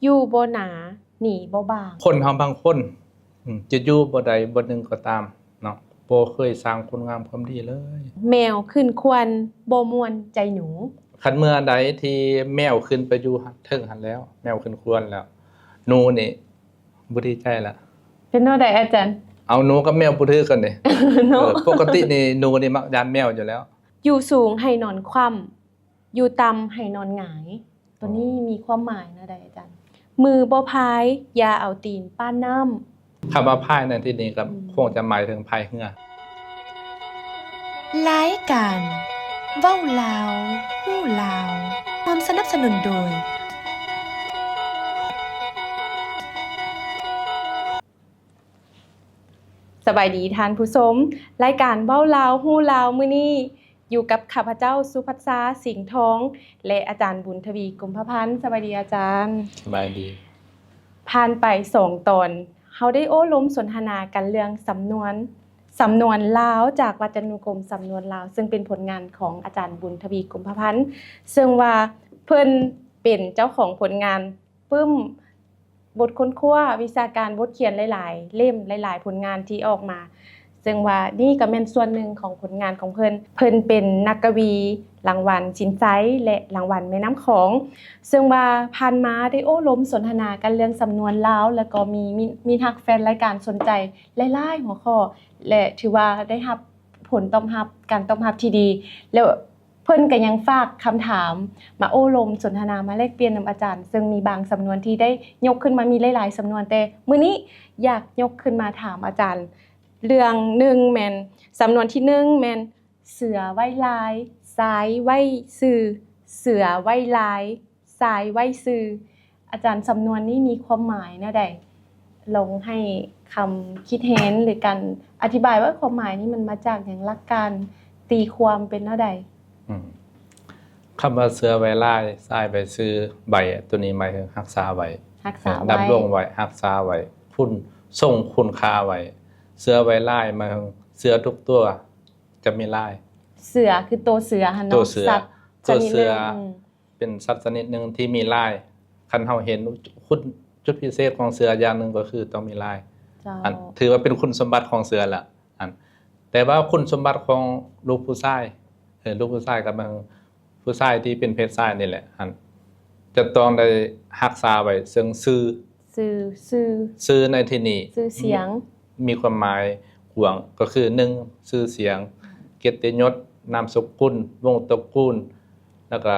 ຢູ່ບໍ່ໜາ ໜີບໍ່ບາງ. ຄົນເຮົາບາງຄົນ ອືມ ຈະຢູ່ບໍ່ໃດບ່ອນໜຶ່ງກໍຕາມເນາະ ບໍ່ເຄີຍສ້າງຄຸນງາມຄວາມດີເລີຍ. ແມວຂຶ້ນຄວນບໍ່ມ່ວນໃຈໜູ. ຄັນເມື່ອໃດທີ່ແມວຂຶ້ນໄປຢູ່ເທິງຫັ້ນແລ້ວ ແມວຂຶ້ນຄວນແລ້ວ ໜູນີ້ບໍ່ດີໃຈລະ. ເປັນແນວໃດອາຈານ? ເອົາ ໜູກັບແມວບໍ່ຖືກກັນເດ້. ເນາະ ເອີ ປົກກະຕິນີ້ໜູນີ້ມັກຢ້ານແມວຢູ່ແລ້ວ. ຢູ່ສູງໃຫ້ນອນຂວ້ຳ ຢູ່ຕ່ຳໃຫ້ນອນຫງາຍ. ຕົວນີ້ ອໍ ມີຄວາມໝາຍແນວໃດອາຈານ? ມືບໍ່ພາຍ ຢ່າເອົາຕີນປ້ານນ້ຳ. ຄຳວ່າພາຍໃນທີ່ນີ້ກໍ ອືມ ຄົງຈະໝາຍເຖິງພາຍເຮືອ. ລາຍການເວົ້າລາວ ຮູ້ລາວ ຮ່ວມສະໜັບສະໜູນໂດຍ ສະບາຍດີທ່ານຜູ້ຊົມ, ລາຍການເວົ້າລາວຮູ້ລາວ ມື້ນີ້ຢູ່ກັບຂ້າພະເຈົ້າ ສຸພັດສາ ສິງທອງ ແລະ ອາຈານ ບຸນທະວີ ກຸມພະພັນ. ສະບາຍດີອາຈານ. ສະບາຍດີ. ຜ່ານໄປສອງຕອນ ເຮົາໄດ້ໂອ້ລົມສົນທະນາກັນເລື່ອງສຳນວນ, ສຳນວນລາວຈາກວັດຈະນຸກົມສຳນວນລາວ ເຊິ່ງເປັນຜົນງານຂອງອາຈານ ບຸນທະວີ ກຸມພະພັນ ເຊິ່ງວ່າເພິ່ນເປັນເຈົ້າຂອງຜົນງານ ປຶ້ມບົດຄົ້ນຄວ້າວິຊາການ, ບົດຂຽນຫຼາຍໆເຫຼັ້ມ, ຫຼາຍໆຜົນງານທີ່ອອກມາ, ເຊິ່ງວ່ານີ້ກໍແມ່ນສ່ວນໜຶ່ງຂອງຜົນງານຂອງເພິ່ນ. ເພິ່ນເປັນນັກກະວີລາງວັນສິນໄຊ ແລະ ລາງວັນແມ່ນ້ຳຂອງ, ເຊິ່ງວ່າຜ່ານມາໄດ້ໂອ້ລົມສົນທະນາກັນເລື່ອງສຳນວນລາວ ແລ້ວກໍມີ ມີ ມີຮັກແຟນລາຍການສົນໃຈຫຼາຍໆຫົວຂໍ້ ແລະ ຖືວ່າໄດ້ຮັບຜົນຕອບຮັບ, ການຕອບຮັບທີ່ດີ ແລ້ວ ເພິ່ນກໍຍັງຝາກຄຳຖາມມາໂອ້ລົມສົນທະນາ ມາແລກປ່ຽນນຳອາຈານ, ເຊິ່ງມີບາງສຳນວນທີ່ໄດ້ຍົກຂຶ້ນມາ, ມີຫຼາຍໆສຳນວນ, ແຕ່ມື້ນີ້ຢາກຍົກຂຶ້ນມາຖາມອາຈານເລື່ອງໜຶ່ງ ແມ່ນສຳນວນທີໜຶ່ງ ແມ່ນເສືອໄວ້ລາຍ, ຊາຍໄວ້ຊື່. ເສືອໄວ້ລາຍ, ຊາຍໄວ້ຊື່. ອາຈານ, ສຳນວນນີ້ມີຄວາມໝາຍແນວໃດ? ລອງໃຫ້ຄຳຄິດເຫັນ ຫຼື ການອະທິບາຍວ່າຄວາມໝາຍນີ້ມັນມາຈາກຫຍັງ? ຫຼັກການຕີຄວາມເປັນແນວໃດ? ອືມ ຄຳວ່າເສືອໄວ້ລາຍ ຊາຍໄວ້ຊື່, ໄວ້ຕົວນີ້ໝາຍເຖິງຮັກສາໄວ້, ຮັກສາໄວ້, ດຳລົງໄວ້, ຮັກສາໄວ້, ຄຸນ ຊົງຄຸນຄ່າໄວ້. ເສືອໄວ້ລາຍໝາຍເຖິງເສືອທຸກຕົວຈະມີລາຍ. ເສືອຄືໂຕເສືອຫັ້ນເນາະ, ໂຕເສືອ, ສັດຊະນິດໜຶ່ງ. ອືມ ເປັນສັດຊະນິດໜຶ່ງທີ່ມີລາຍ. ຄັນເຮົາເຫັນຄຸນ ຈຸດພິເສດຂອງເສືອຢ່າງໜຶ່ງກໍຄືຕ້ອງມີລາຍ. ເຈົ້າ. ອັນ ຖືວ່າເປັນຄຸນສົມບັດຂອງເສືອລະ. ອັນ ແຕ່ວ່າຄຸນສົມບັດຂອງລູກຜູ້ຊາຍ, ເອີ ລູກຜູ້ຊາຍກໍແມ່ນຜູ້ຊາຍທີ່ເປັນເພດຊາຍນີ້ແຫຼະ, ອັນ ຈະຕ້ອງໄດ້ຮັກສາໄວ້ເຊິ່ງຊື່. ຊື່, ຊື່, ຊື່ໃນທີ່ນີ້ ຊື່ສຽງ ມີຄວາມໝາຍກວ້າງ ກໍຄື ໜຶ່ງ ຊື່ສຽງ, ກຽດຕິຍົດ, ນາມສະກຸນ, ວົງຕະກຸນ, ແລ້ວກະ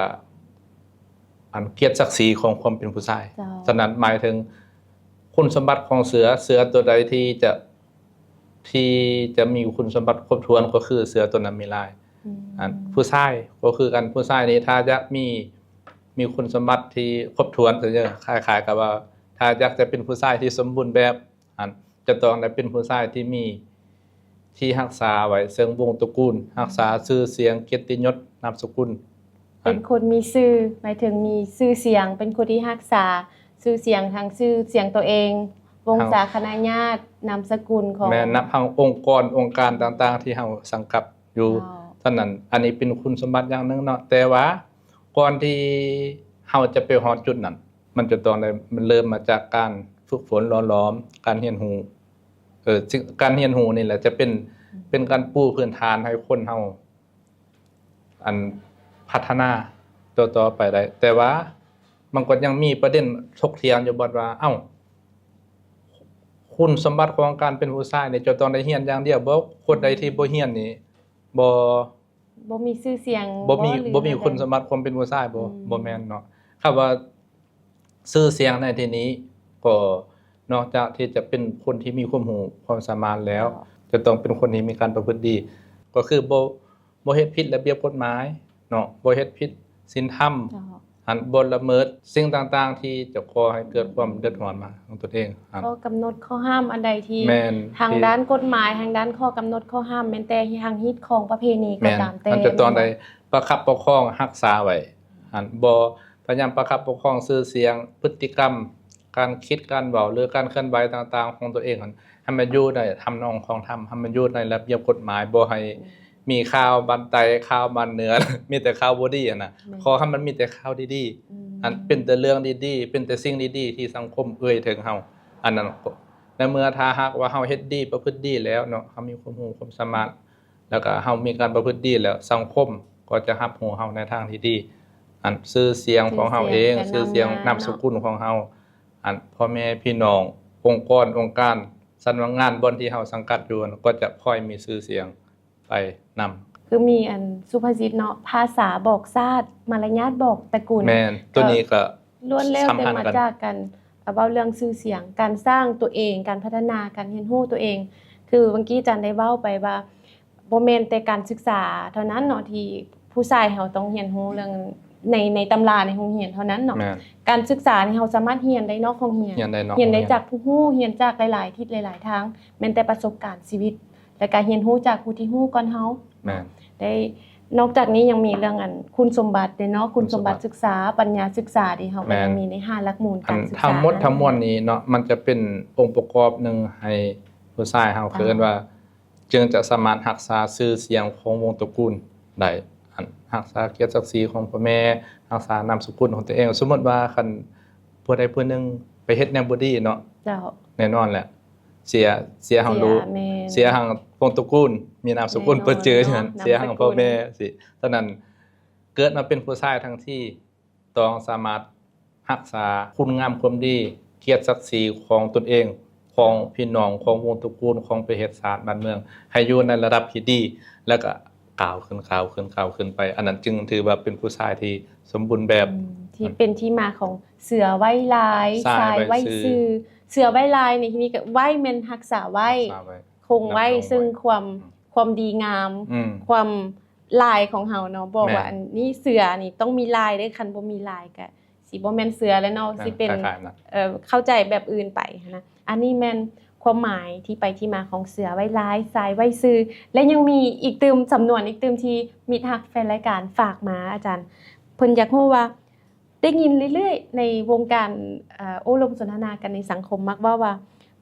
ອັນ ກຽດສັກສີຂອງຄວາມເປັນຜູ້ຊາຍ. ເຈົ້າ. ສະນັ້ນໝາຍເຖິງຄຸນສົມບັດຂອງເສືອ, ເສືອຕົວໃດທີ່ຈະ ທີ່ຈະມີຄຸນສົມບັດຄົບຖ້ວນ ກໍຄືເສືອຕົວນັ້ນມີລາຍ. ອືມ. ອັນ ຜູ້ຊາຍກໍຄືກັນ, ຜູ້ຊາຍນີ້ຖ້າຢາກມີ ມີຄຸນສົມບັດທີ່ຄົບຖ້ວນ, ຄືຄ້າຍໆກັບວ່າ ຖ້າຢາກຈະເປັນຜູ້ຊາຍທີ່ສົມບູນແບບ, ອັນ ຈະຕ້ອງໄດ້ເປັນຜູ້ຊາຍທີ່ມີ ທີ່ຮັກສາໄວ້ເຊິ່ງວົງຕະກຸນ, ຮັກສາຊື່ສຽງ, ກຽດຕິຍົດ, ນາມສະກຸນ. ເປັນຄົນມີຊື່, ໝາຍເຖິງມີຊື່ສຽງ, ເປັນຄົນທີ່ຮັກສາຊື່ສຽງ, ທັງຊື່ສຽງຕົວເອງ, ວົງສາຄະນະຍາດ, ນາມສະກຸນຂອງ ແມ່ນ, ນັບທັງອົງກອນ, ອົງການຕ່າງໆທີ່ເຮົາສັງກັດຢູ່. ເຈົ້າ. ສະນັ້ນ ອັນນີ້ເປັນຄຸນສົມບັດຢ່າງໜຶ່ງເນາະ, ແຕ່ວ່າກ່ອນທີ່ເຮົາຈະໄປຮອດຈຸດນັ້ນ ມັນຈະຕ້ອງໄດ້ ມັນເລີ່ມມາຈາກການຝຶກຝົນຫຼໍ່ຫຼອມ, ການຮຽນຮູ້. ເອີ ການຮຽນຮູ້ນີ້ແຫຼະຈະເປັນ ເປັນການປູພື້ນຖານໃຫ້ຄົນເຮົາ ອັນ ພັດທະນາຕໍ່ໆໄປໄດ້. ແຕ່ວ່າມັນກໍຍັງມີປະເດັນຖົກຖຽງຢູ່ ບໍ່ວ່າ ເອົ້າ ຄຸນສົມບັດຂອງການເປັນຜູ້ຊາຍນີ້ ຈະຕ້ອງໄດ້ຮຽນຢ່າງດຽວບໍ? ຄົນໃດທີ່ບໍ່ຮຽນນີ້ ບໍ່ ບໍ່ມີຊື່ສຽງ ບໍ່ມີ ບໍ່ມີຄຸນສົມບັດຄວາມເປັນຜູ້ຊາຍບໍ? ອືມ ບໍ່ແມ່ນເນາະ. ຄຳວ່າຊື່ສຽງໃນທີ່ນີ້ ກໍນອກຈາກທີ່ຈະເປັນຄົນທີ່ມີຄວາມຮູ້ຄວາມສາມາດແລ້ວ ເຈົ້າ ຈະຕ້ອງເປັນຄົນທີ່ມີການປະພຶດດີ ກໍຄືບໍ່ ບໍ່ເຮັດຜິດລະບຽບກົດໝາຍເນາະ, ບໍ່ເຮັດຜິດສິນທຳ. ເຈົ້າ. ອັນ ບໍ່ລະເມີດສິ່ງຕ່າງໆທີ່ຈະກໍ່ໃຫ້ເກີດຄວາມເດືອດຮ້ອນມາຂອງຕົນເອງ. ອັນ ຂໍ້ກຳນົດຂໍ້ຫ້າມອັນໃດທີ່ ແມ່ນ ທາງດ້ານກົດໝາຍ, ທາງດ້ານຂໍ້ກຳນົດຂໍ້ຫ້າມ ແມ່ນແຕ່ທາງຮີດຄອງປະເພນີກໍຕາມແຕ່ ມັນຈະຕ້ອງໄດ້ປະຄັບປົກຄອງຮັກສາໄວ້. ອັນ ບໍ່ພະຍາຍາມປະຄັບປົກຄອງຊື່ສຽງ, ພຶດຕິກຳ, ການຄິດການເວົ້າ ຫຼື ການເຄື່ອນໄຫວຕ່າງໆຂອງຕົວເອງຫັ້ນ ໃຫ້ມັນຢູ່ໃນທຳນອງຂອງທຳ, ໃຫ້ມັນຢູ່ໃນລະບຽບກົດໝາຍ, ບໍ່ໃຫ້ ອືມ ມີຂ່າວບ້ານໃຕ້ ຂ່າວບ້ານເໜືອ ມີແຕ່ຂ່າວບໍ່ດີຫັ້ນນະ. ແມ່ນ. ຂໍໃຫ້ມັນມີແຕ່ຂ່າວດີໆ. ອືມ. ອັນເປັນແຕ່ເລື່ອງດີໆ ເປັນແຕ່ສິ່ງດີໆ ທີ່ສັງຄົມເອີ່ຍເຖິງເຮົາ. ອັນນັ້ນ ໃນເມື່ອຖ້າຫາກວ່າເຮົາເຮັດດີ ປະພຶດດີແລ້ວເນາະ ເຮົາມີຄວາມຮູ້ຄວາມສາມາດ ແລ້ວກໍເຮົາມີການປະພຶດດີແລ້ວ ສັງຄົມກໍຈະຮັບຮູ້ເຮົາໃນທາງທີ່ດີ. ອັນຊື່ສຽງຂອງເຮົາເອງ ຊື່ສຽງ ນາມສະກຸນຂອງເຮົາ ອັນພໍ່ແມ່ພີ່ນ້ອງ ອົງກອນອົງການ ສັນວາງານ ບ່ອນທີ່ເຮົາສັງກັດຢູ່ ກໍຈະຄ່ອຍມີຊື່ສຽງ ໄປນຳ. ຄືມີອັນສຸພາສິດເນາະ ພາສາບອກຊາດ ມາລະຍາດບອກຕະກຸນ. ແມ່ນ ໂຕນີ້ກໍລ້ວນແລ້ວແຕ່ມາຈາກການ ເວົ້າເລື່ອງຊື່ສຽງ ການສ້າງຕົວເອງ ການພັດທະນາ ການຮຽນຮູ້ຕົວເອງ. ຄືເມື່ອກີ້ອາຈານໄດ້ເວົ້າໄປວ່າ ບໍ່ແມ່ນແຕ່ການສຶກສາເທົ່ານັ້ນເນາະ ທີ່ຜູ້ຊາຍເຮົາຕ້ອງຮຽນຮູ້ເລື່ອງໃນ ໃນຕຳລາໃນໂຮງຮຽນເທົ່ານັ້ນເນາະ. ແມ່ນ ການສຶກສານີ້ເຮົາສາມາດຮຽນໄດ້ນອກຫ້ອງຮຽນ ຮຽນໄດ້ນອກ ຮຽນໄດ້ຈາກຜູ້ຮູ້ ຮຽນຈາກຫຼາຍໆທິດຫຼາຍໆທາງ ແມ່ນແຕ່ປະສົບການຊີວິດ ແລ້ວກະຮຽນຮູ້ຈາກຜູ້ທີ່ຮູ້ກ່ອນເຮົາ. ແມ່ນ ໄດ້ ນອກຈາກນີ້ຍັງມີເລື່ອງອັນຄຸນສົມບັດເດ້ເນາະ ຄຸນສົມບັດ ຄຸນສົມບັດສຶກສາ ປັນຍາສຶກສາທີ່ເຮົາກໍຍັງມີໃນຫ້າຫຼັກມູນການສຶກສາ. ທັງໝົດທັງມວນນີ້ເນາະ ມັນຈະເປັນອົງປະກອບໜຶ່ງໃຫ້ຜູ້ຊາຍເຮົາ ເຂົາເອີ້ນວ່າ ຈຶ່ງຈະສາມາດຮັກສາຊື່ສຽງຂອງວົງຕະກຸນໄດ້ ອັນຮັກສາກຽດສັກສີຂອງພໍ່ແມ່ ຮັກສານາມສະກຸນຂອງຕົວເອງ. ສົມມຸດວ່າຄັນຜູ້ໃດຜູ້ໜຶ່ງໄປເຮັດແນວບໍ່ດີເນາະ ເຈົ້າ ແນ່ນອນແຫຼະ ເສຍ ເສຍຫາງລູກ ເສຍ ແມ່ນ ເສຍຫາງວົງຕະກຸນ ມີນາມສະກຸນປະເຈີ ເສຍຫາງພໍ່ແມ່ ຊິ. ສະນັ້ນ ເກີດມາເປັນຜູ້ຊາຍທັງທີ ຕ້ອງສາມາດຮັກສາຄຸນງາມຄວາມດີ ກຽດສັກສີຂອງຕົນເອງ ຂອງພີ່ນ້ອງ ຂອງວົງຕະກຸນ ຂອງປະເທດຊາດບ້ານເມືອງ ໃຫ້ຢູ່ໃນລະດັບທີ່ດີ ແລ້ວກະກ້າວຂຶ້ນ ກ້າວຂຶ້ນ ກ້າວຂຶ້ນໄປ. ອັນນັ້ນຈຶ່ງຖືວ່າເປັນຜູ້ຊາຍທີ່ສົມບູນແບບ ອືມ ທີ່ເປັນທີ່ມາຂອງເສືອໄວ້ລາຍ ຊາຍໄວ້ຊື່. ຊາຍໄວ້ຊື່ ເສືອໄວ້ລາຍໃນທີ່ນີ້ກໍໄວ້ແມ່ນຮັກສາໄວ້ ຮັກສາໄວ້ ຄົງໄວ້ ດຳລົງໄວ້ ຊຶ່ງຄວາມ ອືມ ຄວາມດີງາມ ອືມ ຄວາມ ລາຍຂອງເຮົາເນາະ ບອກວ່າ ແມ່ນ ອັນນີ້ເສືອນີ້ຕ້ອງມີລາຍເດີ້ ຄັນບໍ່ມີລາຍກະຊິບໍ່ແມ່ນເສືອແລ້ວເນາະ ແມ່ນ ຊິເປັນ ຄ້າຍໆນັ້ນ ເອີ ເຂົ້າໃຈແບບອື່ນໄປຫັ້ນນະ. ອັນນີ້ແມ່ນຄວາມໝາຍທີ່ໄປທີ່ມາຂອງເສືອໄວ້ລາຍ ຊາຍໄວ້ຊື່ ແລະ ຍັງມີອີກຕື່ມ ສຳນວນອີກຕື່ມທີ່ມິດຮັກແຟນລາຍການຝາກມາ ອາຈານ ເພິ່ນຢາກຮູ້ວ່າ ໄດ້ຍິນເລື້ອຍໆ ໃນວົງການ ເອີ ໂອ້ລົມສົນທະນາກັນໃນສັງຄົມ ມັກເວົ້າວ່າ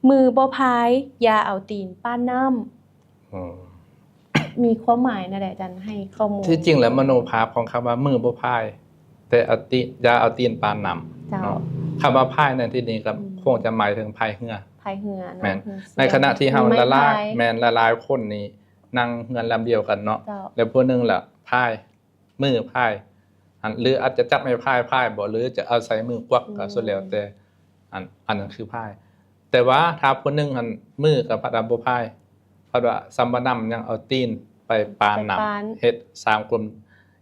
ມືບໍ່ພາຍ ຢ່າເອົາຕີນປານນ້ຳ. ອືມ ມີຄວາມໝາຍແນວໃດ ອາຈານໃຫ້ຂໍ້ມູນ? ທີ່ຈິງແລ້ວ ມະໂນພາບຂອງຄຳວ່າມືບໍ່ພາຍ ແຕ່ເອົາຕີ ຢ່າເອົາຕີນປານນ້ຳ ເຈົ້າ ເນາະ. ຄຳວ່າພາຍໃນທີ່ນີ້ກໍ ອືມ ຄົງຈະໝາຍເຖິງພາຍເຮືອ ພາຍເຮືອເນາະ ແມ່ນ ເຮືອ ໃນຂະນະທີ່ເຮົາຫຼາຍໆ ແມ່ນ ຫຼາຍໆຄົນນີ້ນັ່ງເຮືອລຳດຽວກັນເນາະ ເຈົ້າ ແລ້ວຜູ້ໜຶ່ງລະພາຍ ມືພາຍ ອັນ ຫຼືອາດຈະຈັບໄມ້ພາຍ ພາຍບໍ ຫຼືຈະເອົາໃສ່ມືກວັກ ອືມ ກໍສຸດແລ້ວແຕ່ ອັນ ອັນນັ້ນຄືພາຍ. ແຕ່ວ່າຖ້າຜູ້ໜຶ່ງຫັ້ນມືກໍພັດວ່າບໍ່ພາຍ ພັດວ່າສ່ຳບໍ່ນຳຍັງເອົາຕີນໄປປານນ້ຳ ໄປປານ ເຮັດສ້າງຄວາມ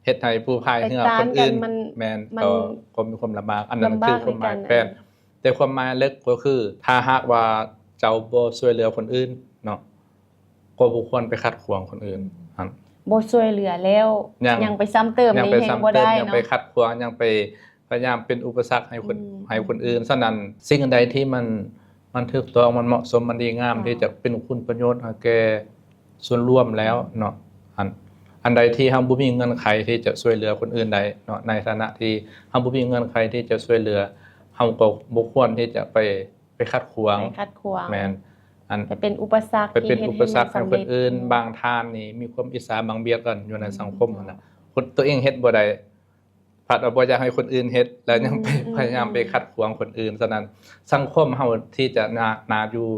ເຮັດໃຫ້ຜູ້ພາຍເຮືອຄົນອື່ນ ໄປຕ້ານກັນ ມັນ ແມ່ນ ມັນ ກໍ ກໍມີຄວາມລຳບາກ. ອັນນັ້ນຄືຄວາມໝາຍແປນ ແຕ່ຄວາມໝາຍເລິກກໍຄື ຖ້າຫາກວ່າເຈົ້າບໍ່ຊ່ວຍເຫຼືອຄົນອື່ນເນາະ ກໍບໍ່ຄວນໄປຂັດຂວາງຄົນອື່ນ ອືມ ຫັ້ນ ບໍ່ຊ່ວຍເຫຼືອແລ້ວ ຍັງ ຍັງໄປຊ້ຳເຕີມ ຍັງໄປຊ້ຳເຕີມ ນີ້ແຮງບໍ່ໄດ້ເນາະ ຍັງໄປຂັດຂວາງ ຍັງໄປພະຍາຍາມເປັນອຸປະສັກໃຫ້ຄົນ ອືມ ໃຫ້ຄົນອື່ນ. ສະນັ້ນ ສິ່ງໃດທີ່ມັນ ມັນຖືກຕ້ອງ ມັນເໝາະສົມ ມັນດີງາມ ເຈົ້າ ທີ່ຈະເປັນຄຸນປະໂຫຍດໃຫ້ແກ່ສ່ວນລວມແລ້ວເນາະ ອັນ ອັນໃດທີ່ເຮົາບໍ່ມີເງື່ອນໄຂທີ່ຈະຊ່ວຍເຫຼືອຄົນອື່ນໄດ້ເນາະ ໃນຖານະທີ່ເຮົາບໍ່ມີເງື່ອນໄຂທີ່ຈະຊ່ວຍເຫຼືອ ເຮົາກໍບໍ່ຄວນທີ່ຈະໄປ ໄປຂັດຂວາງ ໄປຂັດຂວາງ ແມ່ນ ອັນ ໄປເປັນອຸປະສັກ ໄປເປັນອຸປະສັກໃຫ້ຄົນອື່ນ. ບາງທ່ານນີ້ມີຄວາມອິດສາບັງບຽດກັນຢູ່ໃນສັງຄົມຫັ້ນນະ ອືມ ຄົນຕົວເອງເຮັດບໍ່ໄດ້ ພັດວ່າບໍ່ຢາກໃຫ້ຄົນອື່ນເຮັດ ແລ້ວຍັງໄປ ອືມ ພະຍາຍາມໄປຂັດຂວາງຄົນອື່ນ. ສະນັ້ນ ສັງຄົມເຮົາທີ່ຈະໜ້າ ໜ້າຢູ່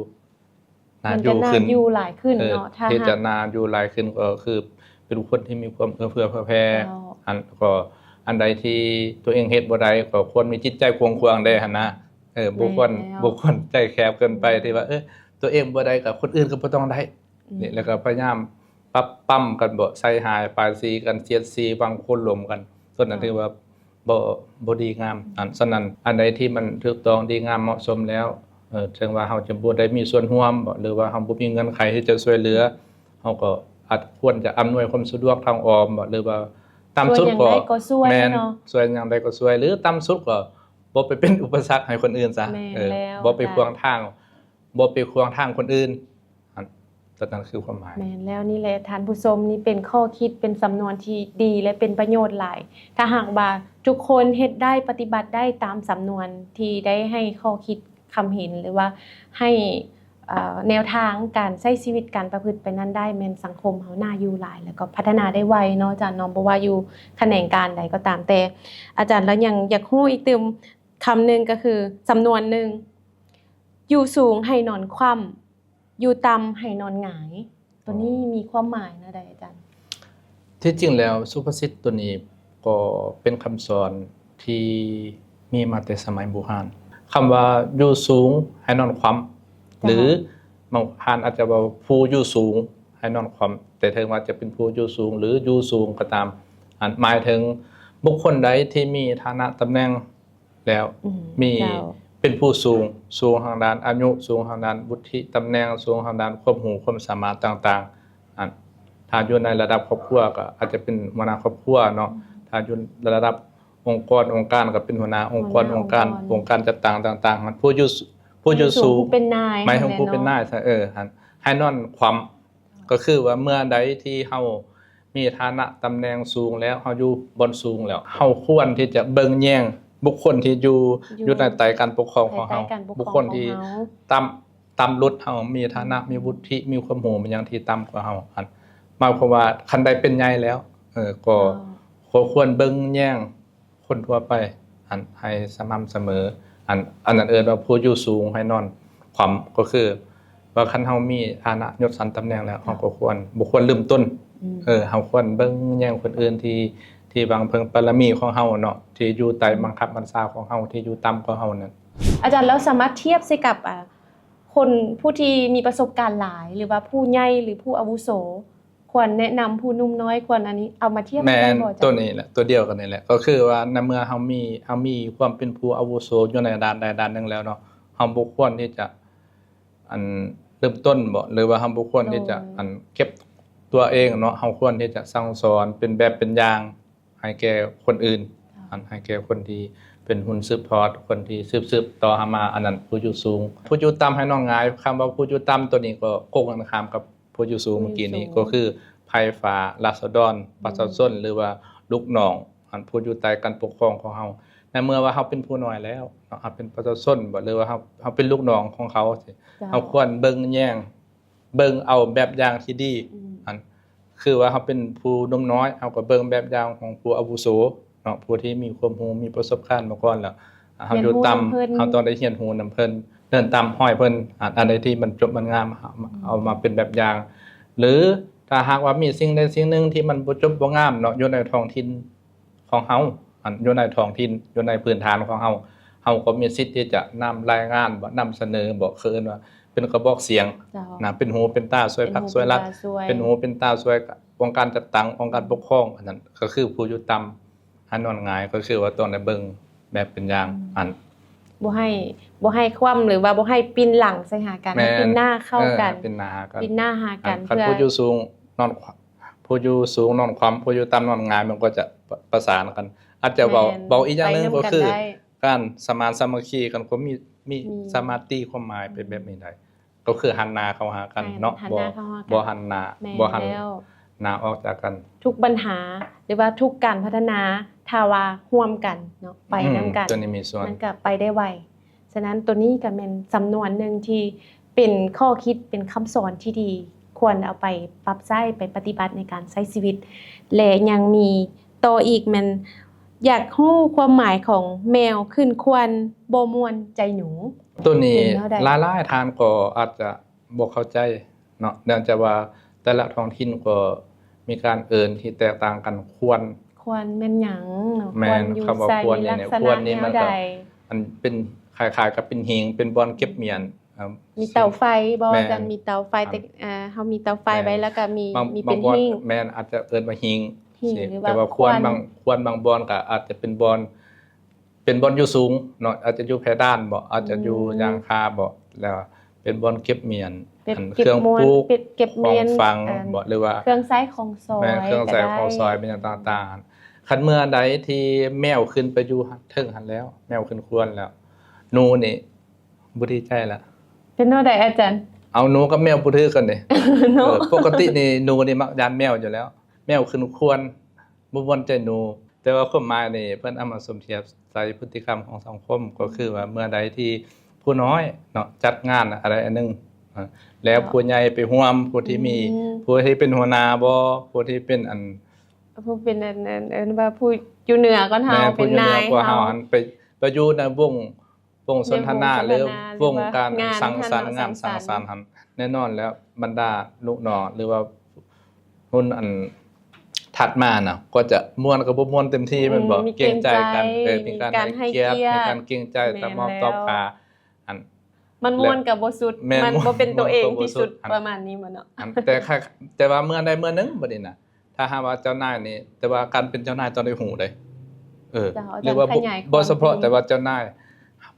ໜ້າຢູ່ຂຶ້ນ ໜ້າຢູ່ຫຼາຍຂຶ້ນເນາະ ເອີ ຖ້າທີ່ຈະໜ້າຢູ່ຫຼາຍຂຶ້ນ ກໍຄືເປັນຄົນທີ່ມີຄວາມເອື້ອເຟື້ອເຜື່ອແຜ່ ເຈົ້າ ອັນ ກໍອັນໃດທີ່ຕົວເອງເຮັດບໍ່ໄດ້ ກໍຄວນມີຈິດໃຈກວ້າງຂວາງແດ່ຫັ້ນນະ ເອີ ບໍ່ຄວນ ແມ່ນແລ້ວ ບໍ່ຄວນໃຈແຄບເກີນໄປ ອືມ ທີ່ວ່າ ເອີ ຕົວເອງບໍ່ໄດ້ກໍຄົນອື່ນກໍບໍ່ຕ້ອງໄດ້ ອືມ ນີ້ ແລ້ວກໍພະຍາຍາມປັບປ້ຳກັນບໍ ໃສ່ຮ້າຍປ້າຍສີກັນ ສຽດສີ ຫວັງຄົນລົມກັນ ສ່ວນນັ້ນ ເຈົ້າ ຖືວ່າ ບໍ່ ບໍ່ດີງາມ ອັນ ສະນັ້ນ ອັນໃດທີ່ມັນຖືກຕ້ອງດີງາມເໝາະສົມແລ້ວ ເອີ ເຖິງວ່າເຮົາຈະບໍ່ໄດ້ມີສ່ວນຮ່ວມບໍ ຫຼືວ່າເຮົາບໍ່ມີເງື່ອນໄຂທີ່ຈະຊ່ວຍເຫຼືອ ເຮົາກໍອາດຄວນຈະອຳນວຍຄວາມສະດວກທາງອ້ອມບໍ ຫຼືວ່າຕ່ຳສຸດກໍ ຊ່ວຍຫຍັງໄດ້ກໍຊ່ວຍ ແມ່ນ ເນາະ ຊ່ວຍຫຍັງໄດ້ກໍຊ່ວຍ ຫຼືຕ່ຳສຸດກໍບໍ່ໄປເປັນອຸປະສັກໃຫ້ຄົນອື່ນຊະ ແມ່ນ ເອີ ແລ້ວ ບໍ່ໄປຂວາງທາງ ບໍ່ໄປຂວາງທາງຄົນອື່ນ ອັນ ຕົວນັ້ນຄືຄວາມໝາຍ. ແມ່ນແລ້ວ ນີ້ແຫຼະທ່ານຜູ້ຊົມ ນີ້ເປັນຂໍ້ຄິດ ເປັນສຳນວນທີ່ດີ ແລະ ເປັນປະໂຫຍດຫຼາຍ. ຖ້າຫາກວ່າທຸກຄົນເຮັດໄດ້ ປະຕິບັດໄດ້ຕາມສຳນວນທີ່ໄດ້ໃຫ້ຂໍ້ຄິດຄຳເຫັນ ຫຼືວ່າໃຫ້ ເອ່ອ ແນວທາງການໃຊ້ຊີວິດ ການປະພຶດໄປນັ້ນໄດ້ ແມ່ນສັງຄົມເຮົາໜ້າຢູ່ຫຼາຍ ແລ້ວກໍພັດທະນາໄດ້ໄວເນາະອາຈານເນາະ ບໍ່ວ່າຢູ່ຂະແໜງການໃດກໍຕາມ. ແຕ່ອາຈານລະຍັງຢາກຮູ້ອີກຕື່ມຄຳໜຶ່ງ ກໍຄືສຳນວນໜຶ່ງ ຢູ່ສູງໃຫ້ນອນຂວ້ຳ ຢູ່ຕ່ຳໃຫ້ນອນຫງາຍ. ຕົວນີ້ມີຄວາມໝາຍແນວໃດອາຈານ? ທີ່ຈິງແລ້ວສຸພາສິດຕົວນີ້ກໍເປັນຄຳສອນທີ່ມີມາແຕ່ສະໄໝບູຮານ. ຄຳວ່າຢູ່ສູງໃຫ້ນອນຂວ້ຳ ເຈົ້າ ຫຼືບາງທ່ານອາດຈະເວົ້າຜູ້ຢູ່ສູງໃຫ້ນອນຂວ້ຳ ແຕ່ເຖິງວ່າຈະເປັນຜູ້ຢູ່ສູງ ຫຼືຢູ່ສູງກໍຕາມ ອັນໝາຍເຖິງບຸກຄົນໃດທີ່ມີຖານະຕຳແໜ່ງ ແລ້ວ ອືມ ມີ ເຈົ້າ ເປັນຜູ້ສູງ ສູງທາງດ້ານອາຍຸ ສູງທາງດ້ານວຸດທິຕຳແໜ່ງ ສູງທາງດ້ານຄວາມຮູ້ຄວາມສາມາດຕ່າງໆ. ອັນ ຖ້າຢູ່ໃນລະດັບຄອບຄົວກໍອາດຈະເປັນຫົວໜ້າຄອບຄົວເນາະ ອືມ ຖ້າຢູ່ລະດັບອົງກອນອົງການກໍເປັນຫົວໜ້າອົງກອນ ຫົວໜ້າອົງການ ອົງການ ອົງການຈັດຕັ້ງຕ່າງໆ. ຜູ້ຢູ່ ຜູ້ຢູ່ສູງ ຜູ້ຢູ່ສູງ ຜູ້ເປັນນາຍ ໝາຍເຖິງຜູ້ເປັນນາຍ ເອີ ໃຫ້ນອນຂວ້ຳ ກໍຄືວ່າເມື່ອໃດທີ່ເຮົາມີຖານະຕຳແໜ່ງສູງແລ້ວ ເຮົາຢູ່ບ່ອນສູງແລ້ວ ເຮົາຄວນທີ່ຈະເບິ່ງແຍງບຸກຄົນທີ່ຢູ່ ຢູ່ ຢູ່ໃນໃຕ້ການປົກຄອງຂອງເຮົາ ພາຍໃຕ້ການປົກຄອງຂອງເຮົາ ບຸກຄົນທີ່ຕ່ຳ ຕ່ຳລຸດເຮົາ ມີຖານະ ອືມ ມີວຸດທິ ມີຄວາມຮູ້ ມີຫຍັງທີ່ຕ່ຳກວ່າເຮົາ ອັນໝາຍຄວາມວ່າຄັນໃດເປັນໃຫຍ່ແລ້ວ ເອີ ກໍ ເຈົ້າ ກໍຄວນເບິ່ງແຍງ ຄົນທົ່ວໄປ ອັນໃຫ້ສະໝ່ຳສະເໝີ ອັນ ອັນນັ້ນເອີ້ນວ່າຜູ້ຢູ່ສູງໃຫ້ນອນຂວ້ຳ ກໍຄືວ່າຄັນເຮົາມີຖານະຍົດຊັ້ນຕຳແໜ່ງແລ້ວ ເຈົ້າ ເຮົາກໍຄວນ ບໍ່ຄວນລືມຕົນ ອືມ ເອີ ເຮົາຄວນເບິ່ງແຍງຄົນອື່ນທີ່ ທີ່ຫວັງເພິ່ງບາລະມີຂອງເຮົາເນາະ ທີ່ຢູ່ໃຕ້ ອືມ ບັງຄັບບັນຊາຂອງເຮົາ ທີ່ຢູ່ຕ່ຳກວ່າເຮົານັ້ນ. ອາຈານ ແລ້ວສາມາດທຽບໃສ່ກັບ ອາ ຄົນຜູ້ທີ່ມີປະສົບການຫຼາຍ ຫຼືວ່າຜູ້ໃຫຍ່ ຫຼືຜູ້ອາວຸໂສ ຄວນແນະນຳຜູ້ໜຸ່ມນ້ອຍ ຄວນອັນນີ້ເອົາມາທຽບ ແມ່ນ ໄດ້ບໍ່ອາຈານ? ຕົວນີ້ແຫຼະ ຕົວດຽວກັນນີ້ແຫຼະ ກໍຄືວ່າໃນເມື່ອເຮົາມີ ເຮົາມີຄວາມເປັນຜູ້ອາວຸໂສຢູ່ໃນດ້ານໃດດ້ານໜຶ່ງແລ້ວເນາະ ເຮົາບໍ່ຄວນທີ່ຈະ ອັນ ເລີ່ມຕົ້ນບໍ ຫຼືວ່າເຮົາບໍ່ຄວນທີ່ຈະ ໂດຍ ອັນ ເກັບຕົວເອງເນາະ ເຮົາຄວນທີ່ຈະສັ່ງສອນເປັນແບບເປັນຢ່າງໃຫ້ແກ່ຄົນອື່ນ ເຈົ້າ ອັນ ໃຫ້ແກ່ຄົນທີ່ເປັນຮຸ່ນສືບທອດ ຄົນທີ່ສືບໆຕໍ່ເຮົາມາ ອັນນັ້ນຜູ້ຢູ່ສູງ. ຜູ້ຢູ່ຕ່ຳໃຫ້ນອນຫງາຍ ຄຳວ່າຜູ້ຢູ່ຕ່ຳຕົວນີ້ກໍກົງກັນຂ້າມກັບ ຜູ້ຢູ່ສູງ ຜູ້ຢູ່ສູງ ເມື່ອກີ້ນີ້ກໍຄືໃພ້ຟ້າລາຊະດອນ ອືມ ປະຊາຊົນ ຫຼືວ່າລູກນ້ອງ ອັນຜູ້ຢູ່ໃຕ້ການປົກຄອງຂອງເຮົາ ໃນເມື່ອວ່າເຮົາເປັນຜູ້ນ້ອຍແລ້ວເນາະ ເຮົາເປັນປະຊາຊົນບໍ ຫຼືວ່າເຮົາ ເຮົາເປັນລູກນ້ອງຂອງເຂົາ ເຈົ້າ ເຮົາຄວນເບິ່ງແຍງ ເບິ່ງເອົາແບບຢ່າງທີ່ດີ ອືມ ອັນ ຄືວ່າເຮົາເປັນຜູ້ໜຸ່ມນ້ອຍ ເຮົາກໍເບິ່ງແບບຢ່າງຂອງຜູ້ອາວຸໂສເນາະ ຜູ້ທີ່ມີຄວາມຮູ້ ມີປະສົບການມາກ່ອນແລ້ວ ເຮົາຢູ່ຕ່ຳ ເຮົາຕ້ອງໄດ້ຮຽນຮູ້ນຳເພິ່ນ ເດີນຕາມຮອຍເພິ່ນ ອັນ ອັນໃດທີ່ມັນຈົບມັນງາມ ເຮົາ ອືມ ເອົາມາເປັນແບບຢ່າງ ຫຼືຖ້າຫາກວ່າມີສິ່ງໃດສິ່ງໜຶ່ງທີ່ມັນບໍ່ຈົບບໍ່ງາມເນາະ ຢູ່ໃນທ້ອງຖິ່ນຂອງເຮົາ ອັນ ຢູ່ໃນທ້ອງຖິ່ນ ຢູ່ໃນພື້ນຖານຂອງເຮົາ ເຮົາກໍມີສິດທີ່ຈະນຳລາຍງານບໍ ນຳສະເໜີບໍ ເຂົາເອີ້ນວ່າເປັນກະບອກສຽງ ເຈົ້າ ນະ ເປັນຫູເປັນຕາຊ່ວຍພັກຊ່ວຍລັດ ເປັນຫູເປັນຕາຊ່ວຍອົງການຈັດຕັ້ງ ອົງການປົກຄອງ ອັນນັ້ນກໍຄືຜູ້ຢູ່ຕ່ຳ ໃຫ້ນອນຫງາຍ ກໍຄືວ່າຕ້ອງໄດ້ເບິ່ງແບບເປັນຢ່າງ ອືມ ອັນ ບໍ່ໃຫ້ ບໍ່ໃຫ້ຄວ່ຳ ຫຼືວ່າບໍ່ໃຫ້ປິ່ນຫຼັງໃສ່ຫາກັນ ແມ່ນ ໃຫ້ປິ່ນໜ້າເຂົ້າກັນ ເອີ ປິ່ນໜ້າຫາກັນ ປິ່ນໜ້າຫາກັນ ອັນ ຄັນຜູ້ຢູ່ສູງນອນຂວ້ຳ ຜູ້ຢູ່ສູງນອນຂວ້ຳ ຜູ້ຢູ່ຕ່ຳນອນຫງາຍ ມັນກໍຈະປະ ປະສານກັນ ອາດຈະເວົ້າ ແມ່ນ ເວົ້າອີກຢ່າງໜຶ່ງກໍຄື ໄປນຳກັນໄດ້ ການສະມານສາມັກຄີກັນ ກໍມີ ມີ ອືມ ສາມາດຕີຄວາມໝາຍໄປແບບນີ້ໄດ້ ກໍຄືຫັນໜ້າເຂົ້າຫາກັນເນາະ ໃຫ້ຫັນໜ້າເຂົ້າຫາກັນ ບໍ່ ບໍ່ຫັນໜ້າ ແມ່ນ ບໍ່ຫັນ ແລ້ວ ໜ້າອອກຈາກກັນ ທຸກບັນຫາ ຫຼືວ່າທຸກການພັດທະນາ ຖ້າວ່າຮ່ວມກັນເນາະ ໄປ ອືມ ນຳກັນ ຕົວນີ້ມີສ່ວນ ມັນກໍໄປໄດ້ໄວ. ສະນັ້ນ ຕົວນີ້ກໍແມ່ນສຳນວນໜຶ່ງທີ່ເປັນຂໍ້ຄິດ ເປັນຄຳສອນທີ່ດີ ຄວນເອົາໄປປັບໃຊ້ ໄປປະຕິບັດໃນການໃຊ້ຊີວິດ ແລະ ຍັງມີຕໍ່ອີກແມ່ນ ຢາກຮູ້ຄວາມໝາຍຂອງແມວຂຶ້ນຄວນບໍ່ມ່ວນໃຈໜູ. ຕົວນີ້ ເປັນແນວໃດ? ຫຼາຍໆທ່ານກໍອາດຈະບໍ່ເຂົ້າໃຈເນາະ ເນື່ອງຈາກວ່າແຕ່ລະທ້ອງຖິ່ນກໍມີການເອີ້ນທີ່ແຕກຕ່າງກັນ ຄວນ ຄວນແມ່ນຫຍັງເນາະ? ແມ່ນ ຄວນຢູ່ໃສ? ຄວນນີ້ ມີລັກສະນະ ຄວນນີ້ມັນກໍ ແນວໃດ? ອັນເປັນຄ້າຍໆກັບເປັນຫີງ ເປັນບ່ອນເກັບໝ້ຽນ ອ່າ ມີເຕົາໄຟບໍ່? ແມ່ນ ອາຈານ ມີເຕົາໄຟ ແຕ່ ອ່າ ເຮົາມີເຕົາໄຟໄວ້ ແລ້ວກໍມີ ມີເປັນຫີງ ແມ່ນ ອາດຈະເອີ້ນວ່າຫີງ ຫີງ ຫຼືວ່າຄວນ ແຕ່ວ່າຄວນບາງ ຄວນບາງບ່ອນກໍອາດຈະເປັນບ່ອນ ເປັນບ່ອນຢູ່ສູງເນາະ ອາດຈະຢູ່ເພດານບໍ ອາດຈະຢູ່ ອືມ ຍາງຄາບໍ ແລ້ວເປັນບ່ອນເກັບໝ້ຽນ ເກັບ ອັນ ເກັບ ເຄື່ອງປູກ ເກັບ ເກັບໝ້ຽນ ຂອງຝັງ ອັນ ບໍ ຫຼືວ່າເຄື່ອງໃຊ້ຂອງສອຍ ແມ່ນ ເຄື່ອງໃຊ້ຂອງສອຍ ເປັນຫຍັງຕ່າງໆ. ຄັນເມື່ອໃດທີ່ແມວຂຶ້ນໄປຢູ່ເທິງຫັ້ນແລ້ວ ແມວຂຶ້ນຄວນແລ້ວ ໜູນີ້ບໍ່ດີໃຈລະ. ເປັນແນວໃດອາຈານ? ເອົາ ໜູກັບແມວບໍ່ຖືກກັນເດ້ ເນາະ? ເອີ ປົກກະຕິນີ້ໜູນີ້ມັກຢ້ານແມວຢູ່ແລ້ວ ແມວຂຶ້ນຄວນບໍ່ມ່ວນໃຈໜູ. ແຕ່ວ່າຄວາມໝາຍນີ້ເພິ່ນເອົາມາສົມທຽບໃສ່ພຶດຕິກຳຂອງສັງຄົມ ກໍຄືວ່າເມື່ອໃດທີ່ຜູ້ນ້ອຍເນາະ ຈັດງານອະໄລອັນໜຶ່ງ ເອີ ແລ້ວຜູ້ໃຫຍ່ໄປຮ່ວມ ຜູ້ທີ່ມີ ອືມ ຜູ້ທີ່ເປັນຫົວໜ້າບໍ ຜູ້ທີ່ເປັນອັນ ຜູ້ເປັນອັນ ອັນ ເອີ້ນວ່າຜູ້ຢູ່ເໜືອກວ່າເຮົາ ແມ່ນ ເປັນນາຍ ຜູ້ຢູ່ເໜືອກວ່າເຮົາ ເຮົາ ອັນໄປ ໄປຢູ່ໃນວົງ ວົງສົນທະນາ ໃນວົງສົນທະນາ ຫຼື ວົງການ ຫຼືວ່າ ສັງສັນ ງານສັງສັນ ງານສັງສັນຫັ້ນ ແນ່ນອນແລ້ວ ບັນດາລູກນ້ອງ ຫຼືວ່າຮຸ່ນອັນຖັດມານະ ກໍຈະມ່ວນກໍບໍ່ມ່ວນເຕັມທີ່ ອືມ ແມ່ນບໍ່? ມີເກງໃຈກັນ ເອີ ມີການໃຫ້ກຽດ ມີການເກງໃຈ ມີການເກງໃຈ ແມ່ນແລ້ວ ຕາມອບຕອບກາ ອັນ ມັນມ່ວນກໍບໍ່ສຸດ ແມ່ນ ມັນບໍ່ເປັນຕົວເອງທີ່ສຸດ ປະມານນີ້ບໍ່ເນາະ? ອັນ ແຕ່ ແຕ່ວ່າເມື່ອໃດເມື່ອໜຶ່ງບັດນີ້ນະ ຖ້າຫາກວ່າເຈົ້ານາຍນີ້ ແຕ່ວ່າການເປັນເຈົ້ານາຍຕ້ອງໄດ້ຮູ້ເດ້ ເອີ ເຈົ້າ ອາຈານ ຫຼືວ່າ ຂະຫຍາຍຄວາມ ບໍ່ສະເພາະແຕ່ວ່າເຈົ້ານາຍ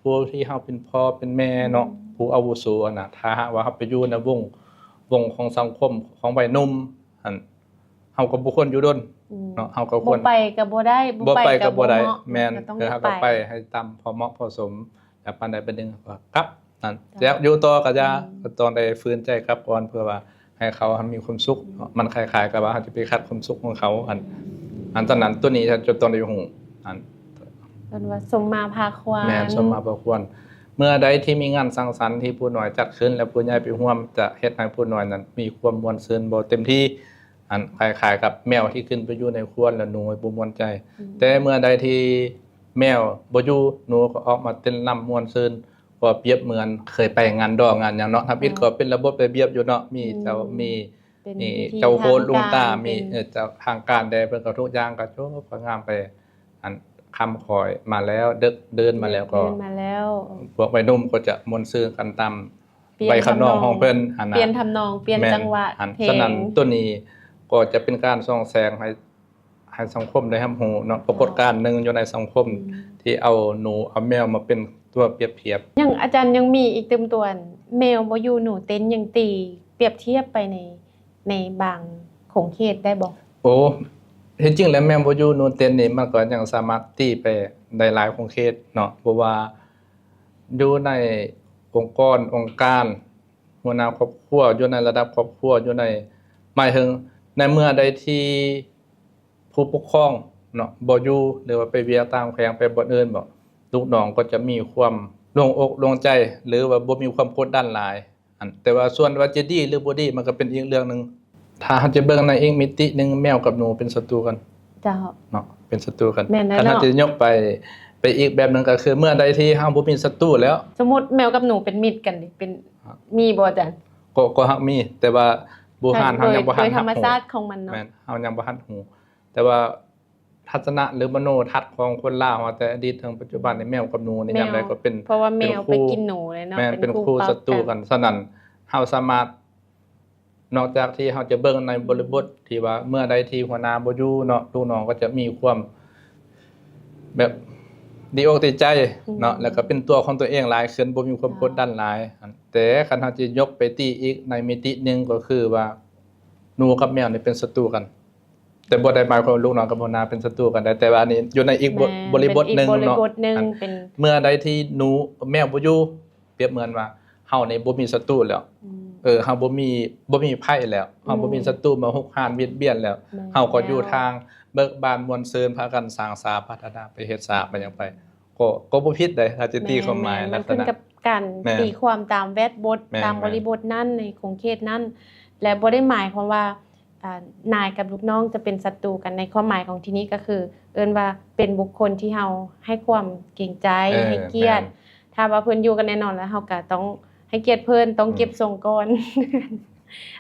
ຜູ້ທີ່ເຮົາເປັນພໍ່ເປັນແມ່ເນາະ ອືມ ຜູ້ອາວຸໂສຫັ້ນນະ ຖ້າຫາກວ່າເຮົາໄປຢູ່ໃນວົງ ວົງຂອງສັງຄົມຂອງໄວໜຸ່ມຫັ້ນ ເຮົາກໍບໍ່ຄວນຢູ່ດົນ ອືມ ເນາະ ເຮົາກໍຄວນ ບໍ່ໄປກໍບໍ່ໄດ້ ບໍ່ໄປກໍບໍ່ໄດ້ ບໍ່ໄປກໍບໍ່ເໝາະ ແມ່ນ ກໍຕ້ອງໄດ້ໄປ ເອີ ເຮົາກໍໄປໃຫ້ຕາມພໍເໝາະພໍສົມ ແລ້ວປານໃດປານໜຶ່ງກໍກັບ ນັ້ນ ອືມ ຢາກຢູ່ຕໍ່ກໍຢ່າ ອືມ ກໍຕ້ອງໄດ້ຝືນໃຈກັບກ່ອນ ເພື່ອວ່າໃຫ້ເຂົາມີຄວາມສຸກເນາະ ອືມ ມັນຄ້າຍໆກັບວ່າເຮົາຈະໄປຂັດຄວາມສຸກຂອງເຂົາ ອັນ ອັນຕອນນັ້ນ ຕົວນີ້ເຮົາຈະຕ້ອງໄດ້ຮູ້ ອັນ ເອີ້ນວ່າສົມມາພາຄວນ ແມ່ນ ສົມມາພາຄວນ ເມື່ອໃດທີ່ມີງານສັງສັນທີ່ຜູ້ນ້ອຍຈັດຂຶ້ນ ແລະ ຜູ້ໃຫຍ່ໄປຮ່ວມ ຈະເຮັດໃຫ້ຜູ້ນ້ອຍນັ້ນມີຄວາມມ່ວນຊື່ນບໍ່ເຕັມທີ່ ອັນຄ້າຍໆກັບແມວທີ່ຂຶ້ນໄປຢູ່ໃນຄວນ ແລ້ວໜູບໍ່ມ່ວນໃຈ ອືມ ແຕ່ເມື່ອໃດທີ່ແມວບໍ່ຢູ່ ໜູກໍອອກມາເຕັ້ນລຳມ່ວນຊື່ນ ກໍປຽບເໝືອນເຄີຍໄປງານດອງງານຫຍັງເນາະ ທຳອິດ ເຈົ້າ ກໍເປັນລະບົບລະບຽບຢູ່ເນາະ ມີເຈົ້າ ອືມ ມີ ເປັນ ມີ ເຈົ້າໂຄດ ທາງການ ລຸງຕາ ມີ ເປັນ ເອີ ເຈົ້າທາງການແດ່ ເພິ່ນກໍທຸກຢ່າງກໍຈົບກໍງາມໄປ ອັນຄຳຂອຍມາແລ້ວ ເດິກເດີນມາແລ້ວ ເດີນມາແລ້ວ ກໍ ເດີນມາແລ້ວ ພວກໄວໜຸ່ມກໍຈະມ່ວນຊື່ນກັນຕາມ ປ່ຽນ ໄວຂະນອງຂອງເພິ່ນຫັ້ນນະ ປ່ຽນທຳນອງ ປ່ຽນ ແມ່ນ ຈັງຫວະ ອັນ ເພງ ສະນັ້ນ ໂຕນີ້ກໍຈະເປັນການສ່ອງແສງໃຫ້ ໃຫ້ສັງຄົມໄດ້ຮັບຮູ້ເນາະ ປາກົດການໜຶ່ງຢູ່ໃນສັງຄົມ ອືມ ທີ່ເອົາໜູເອົາແມວມາເປັນຕົວປຽບທຽບ ຍັງ ອາຈານ ຍັງມີອີກຕື່ມຕົວ ແມວບໍ່ຢູ່ໜູເຕັ້ນ ຍັງຕີປຽບທຽບໄປໃນ ໃນບາງຂົງເຂດໄດ້ບໍ່? ໂອ້ ທີ່ຈິງແລ້ວແມວບໍ່ຢູ່ໜູເຕັ້ນນີ້ ມັນກໍຍັງສາມາດຕີໄປໄດ້ຫຼາຍຂົງເຂດເນາະ ເພາະວ່າຢູ່ໃນອົງກອນອົງການ ຫົວໜ້າຄອບຄົວ ຢູ່ໃນລະດັບຄອບຄົວ ຢູ່ໃນ ໝາຍເຖິງໃນເມື່ອໃດທີ່ຜູ້ປົກຄອງເນາະ ບໍ່ຢູ່ ຫຼືວ່າໄປວຽກຕ່າງແຂວງ ໄປບ່ອນອື່ນບໍ ລູກນ້ອງກໍຈະມີຄວາມໂລ່ງອົກໂລ່ງໃຈ ຫຼືວ່າບໍ່ມີຄວາມກົດດັນຫຼາຍ ອັນ ແຕ່ວ່າສ່ວນວ່າຈະດີ ຫຼື ບໍ່ດີ ມັນກໍເປັນອີກເລື່ອງໜຶ່ງ ຖ້າເຮົາຈະເບິ່ງໃນອີກມິຕິໜຶ່ງ ແມວກັບໜູເປັນສັດຕູກັນ ເຈົ້າ ເນາະ ເປັນສັດຕູກັນ ແມ່ນແລ້ວ ຄັນເຮົາ ເນາະ ຈະຍົກໄປ ໄປອີກແບບໜຶ່ງກໍຄື ເມື່ອໃດທີ່ເຮົາບໍ່ມີສັດຕູແລ້ວ ສົມມຸດແມວກັບໜູເປັນມິດກັນນີ້ ເປັນ ມີບໍ່ອາຈານ? ກໍ ກໍຮັກມີ ແຕ່ວ່າບູຮານເຮົາຍັງບໍ່ທັນຮັບຮູ້ ໂດຍ ໂດຍທຳມະຊາດຂອງມັນເນາະ ແມ່ນ ເຮົາຍັງບໍ່ທັນຮູ້ ແຕ່ວ່າທັດສະນະ ຫຼື ມະໂນທັດຂອງຄົນລາວເຮົາ ແຕ່ອະດີດເຖິງປັດຈຸບັນນີ້ ແມວກັບໜູນີ້ ແມ່ນ ຍາມໃດກໍເປັນ ເພາະວ່າແມວໄປກິນໜູເລີຍເນາະ ແມ່ນ ເປັນຄູ່ສັດຕູກັນ ສະນັ້ນ ເຮົາສາມາດ ນອກຈາກທີ່ເຮົາຈະເບິ່ງໃນບໍລິບົດທີ່ວ່າ ເມື່ອໃດທີ່ຫົວໜ້າບໍ່ຢູ່ເນາະ ລູກນ້ອງກໍຈະມີຄວາມແບບດີອົກດີໃຈເນາະ ອືມ ແລ້ວກໍເປັນຕົວຂອງຕົວເອງຫຼາຍຂຶ້ນ ບໍ່ມີຄວາມກົດດັນຫຼາຍ ເຈົ້າ ແຕ່ຄັນເຮົາຈະຍົກໄປຕີອີກໃນມິຕິໜຶ່ງ ກໍຄືວ່າໜູກັບແມວນີ້ເປັນສັດຕູກັນ ແຕ່ບໍ່ໄດ້ໝາຍຄວາມວ່າລູກນ້ອງກັບຫົວໜ້າເປັນສັດຕູກັນໄດ໋ ແຕ່ວ່າອັນນີ້ຢູ່ໃນອີກ ແມ່ນ ບົດ ບໍລິບົດໜຶ່ງເນາະ ແມ່ນ ອີກບໍລິບົດໜຶ່ງ ອັນ ເປັນ ເມື່ອໃດທີ່ໜູ ແມວບໍ່ຢູ່ ປຽບເໝືອນວ່າເຮົານີ້ບໍ່ມີສັດຕູແລ້ວ ອືມ ເອີ ເຮົາບໍ່ມີ ບໍ່ມີໄພແລ້ວ ເຮົາບໍ່ມີ ອືມ ສັດຕູມາຮຸກຮານບຽດບຽນແລ້ວ ແມ່ນ ເຮົາກໍຢູ່ ແລ້ວ ທາງເບີກບານມ່ວນຊື່ນ ພາກັນສ້າງສາພັດທະນາ ໄປເຮັດສາໄປຫຍັງໄປ ກໍ ກໍບໍ່ຜິດໃດ໋ ຖ້າຈະຕີ ແມ່ນ ຄວາມໝາຍ ແມ່ນ ລັກສະນະ ມັນຂຶ້ນກັບການ ແມ່ນ ຕີຄວາມຕາມແວດບົດ ແມ່ນ ຕາມບໍລິບົດນັ້ນ ໃນຂົງເຂດນັ້ນ ແລະ ບໍ່ໄດ້ໝາຍຄວາມວ່າ ອ່າ ນາຍກັບລູກນ້ອງຈະເປັນສັດຕູກັນ ໃນຄວາມໝາຍຂອງທີ່ນີ້ກໍຄື ເອີ້ນວ່າເປັນບຸກຄົນທີ່ເຮົາໃຫ້ຄວາມເກງໃຈ ເອີ ໃຫ້ກຽດ ແມ່ນ ຖ້າວ່າເພິ່ນຢູ່ກັນແນ່ນອນແລ້ວ ເຮົາກໍຕ້ອງໃຫ້ກຽດເພິ່ນ ຕ້ອງ ອືມ ເກັບສົ່ງກ່ອນ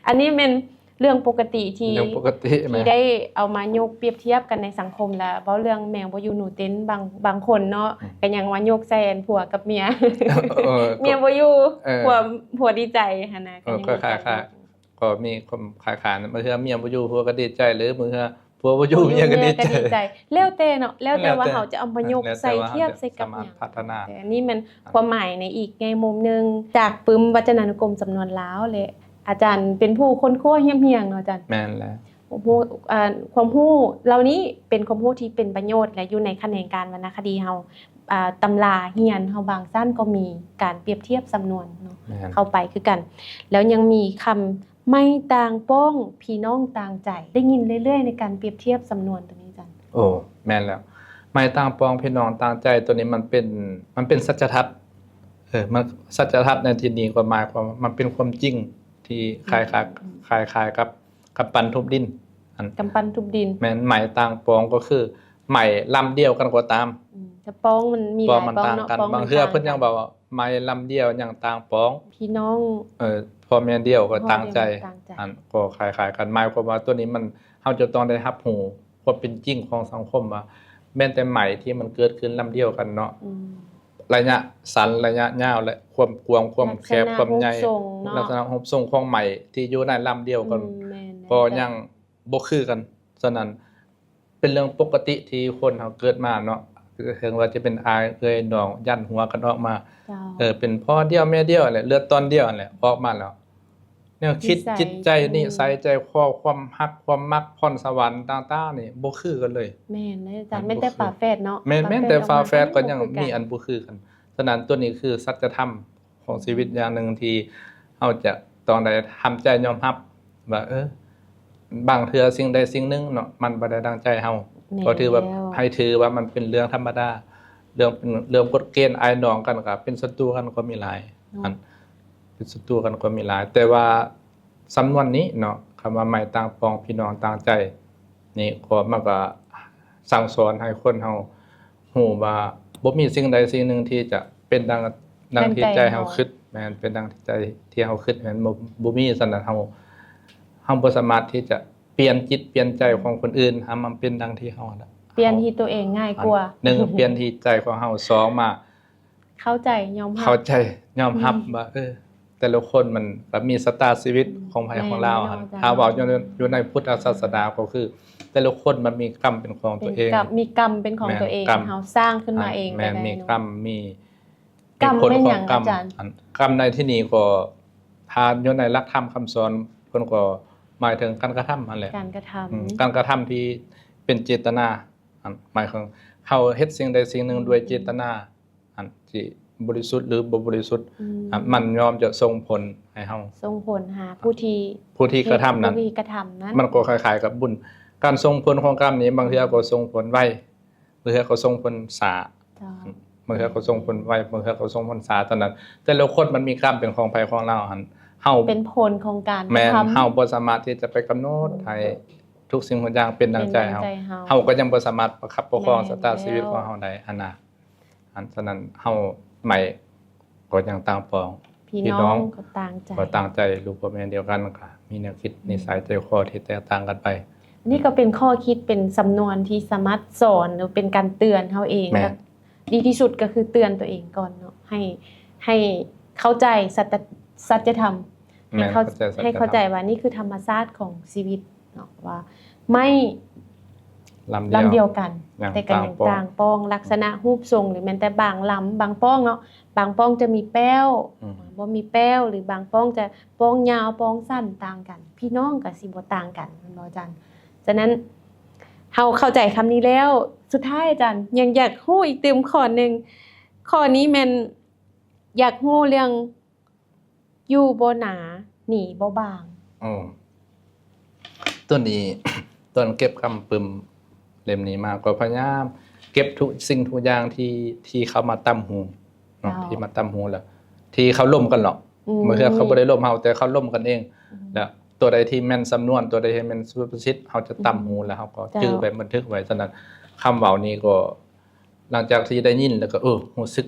ອັນນີ້ແມ່ນເລື່ອງປົກກະຕິທີ່ ເລື່ອງປົກກະຕິ ທີ່ ແມ່ນ ໄດ້ເອົາມາຍົກປຽບທຽບກັນໃນສັງຄົມ ແລະ ເວົ້າເລື່ອງແມວບໍ່ຢູ່ໜູເຕັ້ນ ບາງ ບາງຄົນເນາະ ອືມ ກໍຍັງມາຍົກໃສ່ອັນຜົວກັບເມຍ ເອີ ເມຍບໍ່ຢູ່ ເອີ ຜົວ ຜົວດີໃຈຫັ້ນນະ ເອີ ກໍຍັງ ກໍຄ້າຍໆ ກໍມີຄວາມຄ້າຍໆ ບາງເທື່ອເມຍບໍ່ຢູ່ ຜົວກໍດີໃຈ ຫຼື ບາງເທື່ອຜົວບໍ່ຢູ່ ເມຍກໍດີໃຈ ແລ້ວແຕ່ເນາະ ແລ້ວແຕ່ວ່າ ແລ້ວແຕ່ ເຮົາຈະເອົາມາຍົກໃສ່ທຽບໃສ່ກັບຫຍັງ ແຕ່ອັນນີ້ແມ່ນຄວາມໝາຍໃນອີກແງ່ມຸມໜຶ່ງ ຈາກປຶ້ມວັດຈະນານຸກົມສຳນວນລາວ ແລະ ອາຈານເປັນຜູ້ຄົ້ນຄວ້າຮຽບຮຽງເນາະອາຈານ ແມ່ນແລ້ວ ຄວາມຮູ້ ອ່າ ຄວາມຮູ້ເຫຼົ່ານີ້ເປັນຄວາມຮູ້ທີ່ເປັນປະໂຫຍດ ແລະ ຢູ່ໃນຂະແໜງການວັນນະຄະດີເຮົາ ອ່າ ຕຳລາຮຽນເຮົາບາງຊັ້ນກໍມີການປຽບທຽບສຳນວນເນາະ ແມ່ນ ເຂົ້າໄປຄືກັນ ແລ້ວຍັງມີຄຳ ໄມ້ຕ່າງປ້ອງ ພີ່ນ້ອງຕ່າງໃຈ ໄດ້ຍິນເລື້ອຍໆ ໃນການປຽບທຽບສຳນວນໂຕນີ້ອາຈານ. ໂອ້ ແມ່ນແລ້ວ ໄມ້ຕ່າງປ້ອງ ພີ່ນ້ອງຕ່າງໃຈ ໂຕນີ້ມັນເປັນ ມັນເປັນສັດຈະທຳ ເອີ ມັນ ສັດຈະທຳໃນທີ່ນີ້ກໍໝາຍຄວາມວ່າມັນເປັນຄວາມຈິງທີ່ ອືມ ຄ້າຍໆ ຄ້າຍໆກັບກຳປັ້ນທຸບດິນ. ອັນ ກຳປັ້ນທຸບດິນ ແມ່ນ ໄມ້ຕ່າງປອງກໍຄືໄມ້ລຳດຽວກັນກໍຕາມ ອືມ ແຕ່ປອງມັນມີ ປອງມັນຕ່າງກັນ ຫຼາຍປອງເນາະ ບາງເທື່ອເພິ່ນຍັງເວົ້າວ່າໄມ້ລຳດຽວຍັງຕ່າງປອງ ພີ່ນ້ອງ ເອີ ພໍ່ແມ່ດຽວກໍຕ່າງໃຈ ພໍ່ແມ່ດຽວກໍຕ່າງໃຈ ອັນ ກໍຄ້າຍໆກັນ ໝາຍຄວາມວ່າໂຕນີ້ມັນ ເຮົາຈະຕ້ອງໄດ້ຮັບຮູ້ຄວາມເປັນຈິງຂອງສັງຄົມວ່າ ແມ່ນແຕ່ໄມ້ທີ່ມັນເກີດຂຶ້ນລຳດຽວກັນເນາະ ອືມ ໄລຍະສັ້ນ ໄລຍະຍາວ ແລະ ຄວາມກວ້າງ ຄວາມແຄບ ລັກສະນະ ຄວາມໃຫຍ່ ຮູບຊົງເນາະ ລັກສະນະຮູບຊົງຂອງໄມ້ທີ່ຢູ່ໃນລຳດຽວກັນ ອືມ ແມ່ນໆ ກໍຍັງບໍ່ຄືກັນ. ສະນັ້ນ ເປັນເລື່ອງປົກກະຕິທີ່ຄົນເຮົາເກີດມາເນາະ ເຖິງວ່າຈະເປັນອ້າຍເອື້ອຍນ້ອງ ຢັນຫົວກັນອອກມາ ເຈົ້າ ເອີ ເປັນພໍ່ດຽວແມ່ດຽວຫັ້ນແຫຼະ ເລືອດຕອນດຽວຫັ້ນແຫຼະ ອອກມາແລ້ວ ແນວຄິດ ນິໄສ ຈິດໃຈ ອືມ ນິໄສໃຈຄໍ ຄວາມຮັກ ຄວາມມັກ ພອນສະຫວັນຕ່າງໆນີ້ບໍ່ຄືກັນເລີຍ. ແມ່ນເດ້ອາຈານ ມັນ ແມ່ນແຕ່ ບໍ່ຄື ຝາແຝດເນາະ ແມ່ນ ແມ່ນແຕ່ຝາແຝດກໍຍັງມີອັນບໍ່ຄືກັນ. ສະນັ້ນ ໂຕນີ້ຄືສັດຈະທຳຂອງຊີວິດຢ່າງໜຶ່ງທີ່ເຮົາຈະຕ້ອງໄດ້ທຳໃຈຍອມຮັບວ່າ ເອີ ບາງເທື່ອສິ່ງໃດສິ່ງໜຶ່ງເນາະ ມັນບໍ່ໄດ້ດັ່ງໃຈເຮົາ ແມ່ນ ກໍຖືວ່າ ແມ່ນແລ້ວ ໃຫ້ຖືວ່າມັນເປັນເລື່ອງທຳມະດາ ເລື່ອງ ເລື່ອງກົດເກນອ້າຍນ້ອງກັນ ກໍເປັນສັດຕູກັນກໍມີຫຼາຍ ເນາະ ອັນ ເປັນສັດຕູກັນກໍມີຫຼາຍ ແຕ່ວ່າ ສຳນວນນີ້ເນາະ ຄຳວ່າໄມ້ຕ່າງປອງ ພີ່ນ້ອງຕ່າງໃຈນີ້ ກໍມັນກໍສັ່ງສອນໃຫ້ຄົນເຮົາຮູ້ວ່າ ບໍ່ມີສິ່ງໃດສິ່ງໜຶ່ງທີ່ຈະເປັນດັ່ງ ດັ່ງທີ່ໃຈເຮົາຄິດ ແມ່ນ ເປັນດັ່ງທີ່ໃຈທີ່ເຮົາຄິດ ແມ່ນ ບໍ່ ບໍ່ມີ. ສະນັ້ນ ເຮົາ ເຮົາບໍ່ສາມາດທີ່ຈະປ່ຽນຈິດປ່ຽນໃຈຂອງຄົນອື່ນໃຫ້ມັນເປັນດັ່ງທີ່ເຮົາ ປ່ຽນທີ່ຕົວເອງງ່າຍກວ່າ ໜຶ່ງ ປ່ຽນທີ່ໃຈຂອງເຮົາ ສອງ ມາ ເຂົ້າໃຈຍອມຮັບ ເຂົ້າໃຈຍອມຮັບ ອືມ ວ່າ ເອີ ແຕ່ລະຄົນມັນກໍມີຊະຕາຊີວິດ ອືມ ຂອງໃຜຂອງລາວຫັ້ນ ແມ່ນເນາະ ຖ້າເວົ້າຢູ່ໃນ ຢູ່ໃນພຸດທະສາສະໜາກໍຄື ແຕ່ລະຄົນມັນມີກຳເປັນຂອງຕົວເອງ ມີກຳ ມີກຳເປັນຂອງຕົວເອງ ແມ່ນ ກຳ ເຮົາສ້າງຂຶ້ນມາເອງ ແມ່ນ ກໍໄດ້ ມີກຳ ເນາະ ມີ ກຳ ເປັນຫຍັງອາຈານ? ກຳໃນທີ່ນີ້ກໍ ຖ້າຢູ່ໃນຫຼັກທຳຄຳສອນ ເພິ່ນກໍໝາຍເຖິງການກະທຳຫັ້ນແຫຼະ ການກະທຳ ອືມ ການກະທຳທີ່ເປັນເຈດຕະນາ ອັນ ໝາຍເຖິງເຮົາເຮັດສິ່ງໃດສິ່ງໜຶ່ງ ອືມ ດ້ວຍເຈດຕະນາ ອັນທີ່ບໍລິສຸດ ຫຼື ບໍ່ບໍລິສຸດ ອືມ ອັນມັນຍ່ອມຈະສົ່ງຜົນໃຫ້ເຮົາ ສົ່ງຜົນຫາຜູ້ທີ່ ຜູ້ທີ່ກະທຳນັ້ນ ຜູ້ທີ່ກະທຳນັ້ນ ມັນກໍຄ້າຍໆກັບບຸນ ການສົ່ງຜົນຂອງກຳນີ້ ບາງເທື່ອກໍສົ່ງຜົນໄວ ບາງເທື່ອກໍສົ່ງຜົນຊ້າ ເຈົ້າ ບາງເທື່ອກໍສົ່ງຜົນໄວ ບາງເທື່ອກໍສົ່ງຜົນຊ້າ ສະນັ້ນ ແຕ່ລະຄົນມັນມີກຳເປັນຂອງໃຜຂອງລາວຫັ້ນ ເຮົາ ເປັນຜົນຂອງການ ແມ່ນ ກະທຳ ເຮົາບໍ່ສາມາດທີ່ຈະໄປກຳນົດ ອືມ ໃຫ້ທຸກສິ່ງທຸກຢ່າງເປັນດັ່ງໃຈເຮົາ ເປັນດັ່ງໃຈເຮົາ ເຮົາກໍຍັງບໍ່ສາມາດປະຄັບປະຄອງ ແມ່ນ ຊະຕາຊີວິດ ແລ້ວ ຂອງເຮົາໄດ້ຫັ້ນນະ. ອັນ ສະນັ້ນ ເຮົາ ໄມ້ກໍຍັງຕ່າງປອງ ພີ່ນ້ອງ ພີ່ນ້ອງກໍຕ່າງໃຈ ກໍຕ່າງໃຈ ລູກພໍ່ແມ່ດຽວກັນ ກໍມີແນວຄິດ ອືມ ນິໄສໃຈຄໍທີ່ແຕກຕ່າງກັນໄປ. ອັນນີ້ກໍເປັນຂໍ້ຄິດ ເປັນສຳນວນທີ່ສາມາດສອນ ຫຼື ເປັນການເຕືອນເຮົາເອງ ແມ່ນ ແລະ ດີທີ່ສຸດກໍຄືເຕືອນຕົວເອງກ່ອນເນາະ ໃຫ້ ໃຫ້ເຂົ້າໃຈສັດ ສັດຈະທຳ ໃຫ້ເຂົ້າ ແມ່ນ ເຂົ້າໃຈສັດຈະທຳ ໃຫ້ເຂົ້າໃຈວ່ານີ້ຄືທຳມະຊາດຂອງຊີວິດເນາະ ວ່າໄມ້ລຳດຽວ ລຳດຽວກັນ ແຕ່ກໍຍັງຕ່າງປອງ ຕ່າງປອງ ລັກສະນະ ອືມ ຮູບຊົງ ຫຼື ແມ່ນແຕ່ບາງລຳ ບາງປອງເນາະ ບາງປອງຈະມີແປ້ວ ອືມ ບໍ່ມີແປ້ວ ຫຼື ບາງປອງຈະປອງຍາວ ປອງສັ້ນ ຕ່າງກັນ ພີ່ນ້ອງກໍຊິບໍ່ຕ່າງກັນ ແມ່ນບໍ່ອາຈານ? ສະນັ້ນ ເຮົາເຂົ້າໃຈຄຳນີ້ແລ້ວ ສຸດທ້າຍອາຈານ ຍັງຢາກຮູ້ອີກຕື່ມຂໍ້ໜຶ່ງ ຂໍ້ນີ້ແມ່ນຢາກຮູ້ເລື່ອງ ຢູ່ບໍ່ໜາ ໜີບໍ່ບາງ. ໂອ້ ຕົວນີ້ ຕອນເກັບກຳປຶ້ມເຫຼັ້ມນີ້ມາ ກໍພະຍາຍາມເກັບທຸກສິ່ງທຸກຢ່າງທີ່ ທີ່ເຂົາມາຕຳຫູເນາະ ເຈົ້າ ທີ່ມາຕຳຫູ ແລ້ວທີ່ເຂົາລົມກັນເນາະ ອືມ ບາງເທື່ອເຂົາບໍ່ໄດ້ລົມເຮົາ ແຕ່ເຂົາລົມກັນເອງ ອືມ ແລ້ວຕົວໃດທີ່ແມ່ນສຳນວນ ຕົວໃດທີ່ແມ່ນສຸພາສິດ ເຮົາຈະຕຳຫູ ອືມ ແລ້ວເຮົາກໍ ເຈົ້າ ຈື່ໄວ້ ບັນທຶກໄວ້. ສະນັ້ນ ຄຳເວົ້ານີ້ກໍ ຫຼັງຈາກທີ່ໄດ້ຍິນແລ້ວກໍ ເອີ ຮູ້ສຶກ